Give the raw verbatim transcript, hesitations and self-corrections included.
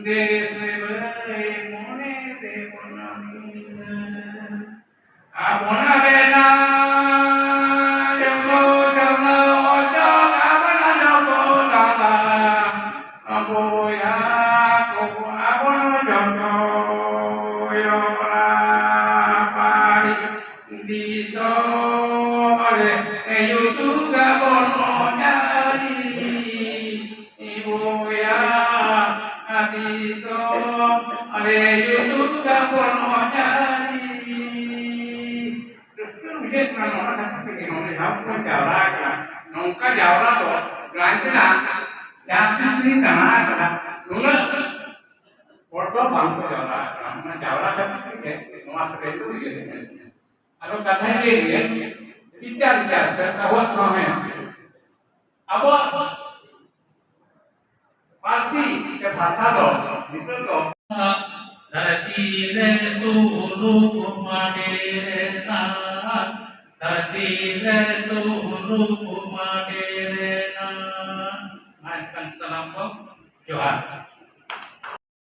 ᱫᱮᱥ ᱵᱟᱹᱭ ᱢᱚᱱᱮ ᱛᱮ ᱵᱚᱱ ᱟᱵᱚᱱ ᱨᱮᱱᱟᱜ ᱡᱚᱛᱚ ᱪᱟᱸᱫᱟ ᱚᱪᱚᱜ ᱟᱵᱚᱱ ᱡᱚᱛᱚ ᱫᱟᱫᱟ, ᱟᱵᱚᱭᱟ ᱠᱚ ᱟᱵᱚᱱ ᱡᱚᱛᱚ ᱭᱚᱨᱟ ᱯᱟᱹᱨᱤ ᱫᱤᱥᱚᱢ ᱨᱮ ᱩᱫᱩᱜ ᱟᱵᱚᱱ ᱢᱚᱡᱟᱨᱤ᱾ ᱤᱵᱚᱭᱟ ᱟᱹᱰᱤ ᱫᱚ ᱟᱞᱮ ᱭᱩᱴᱩᱵᱽ ᱛᱟᱵᱚᱱ ᱢᱚᱡᱟᱨᱤ᱾ ᱨᱟᱹᱥᱠᱟᱹ ᱵᱩᱡᱷᱟᱹᱜ ᱠᱟᱱᱟ, ᱚᱱᱟ ᱠᱷᱟᱹᱛᱤᱨ ᱛᱮᱜᱮ ᱱᱚᱰᱮ ᱡᱟᱦᱟᱸ ᱵᱚᱱ ᱡᱟᱣᱨᱟ ᱟᱠᱟᱱᱟ᱾ ᱱᱚᱝᱠᱟ ᱡᱟᱣᱨᱟ ᱫᱚ ᱜᱟᱱ ᱛᱮᱱᱟᱜ ᱡᱟᱦᱟᱸ ᱛᱤᱥ ᱞᱤᱧ ᱫᱟᱬᱟ ᱟᱠᱟᱫᱟ, ᱱᱩᱱᱟᱹᱜ ᱦᱚᱲ ᱫᱚ ᱵᱟᱝ ᱠᱚ ᱡᱟᱣᱨᱟ ᱟᱠᱟᱱᱟ᱾ ᱚᱱᱟ ᱡᱟᱣᱨᱟ ᱠᱷᱟᱹᱛᱤᱨ ᱛᱮᱜᱮ ᱱᱚᱣᱟ ᱥᱮᱨᱮᱧ ᱫᱚ ᱩᱭᱦᱟᱹᱨ ᱦᱮᱡ ᱮᱱᱟ᱾ ᱟᱫᱚ ᱠᱟᱛᱷᱟᱧ ᱞᱟᱹᱭ ᱞᱮᱜᱮ, ᱵᱤᱪᱟᱨ ᱵᱤᱪᱟᱨ ᱥᱮ ᱥᱟᱦᱚᱥ ᱦᱚᱸ ᱢᱮᱱᱟᱜᱼᱟ᱾ ᱟᱵᱚᱣᱟᱜ ᱯᱟᱹᱨᱥᱤ ᱥᱮ ᱵᱷᱟᱥᱟ ᱫᱚ ᱱᱤᱛᱚᱜ ᱫᱚ ᱫᱷᱟᱹᱨᱛᱤ ᱨᱮ ᱥᱩᱞᱩᱠ ᱢᱟᱰᱮᱨᱮᱱᱟ, ᱫᱷᱟᱹᱨᱛᱤ ᱨᱮ ᱥᱩᱞᱩᱠ ᱢᱟᱰᱮᱨᱮᱱᱟ᱾ ᱢᱟ ᱮᱱᱠᱷᱟᱱ ᱥᱟᱱᱟᱢ ᱠᱚ ᱡᱚᱦᱟᱨ᱾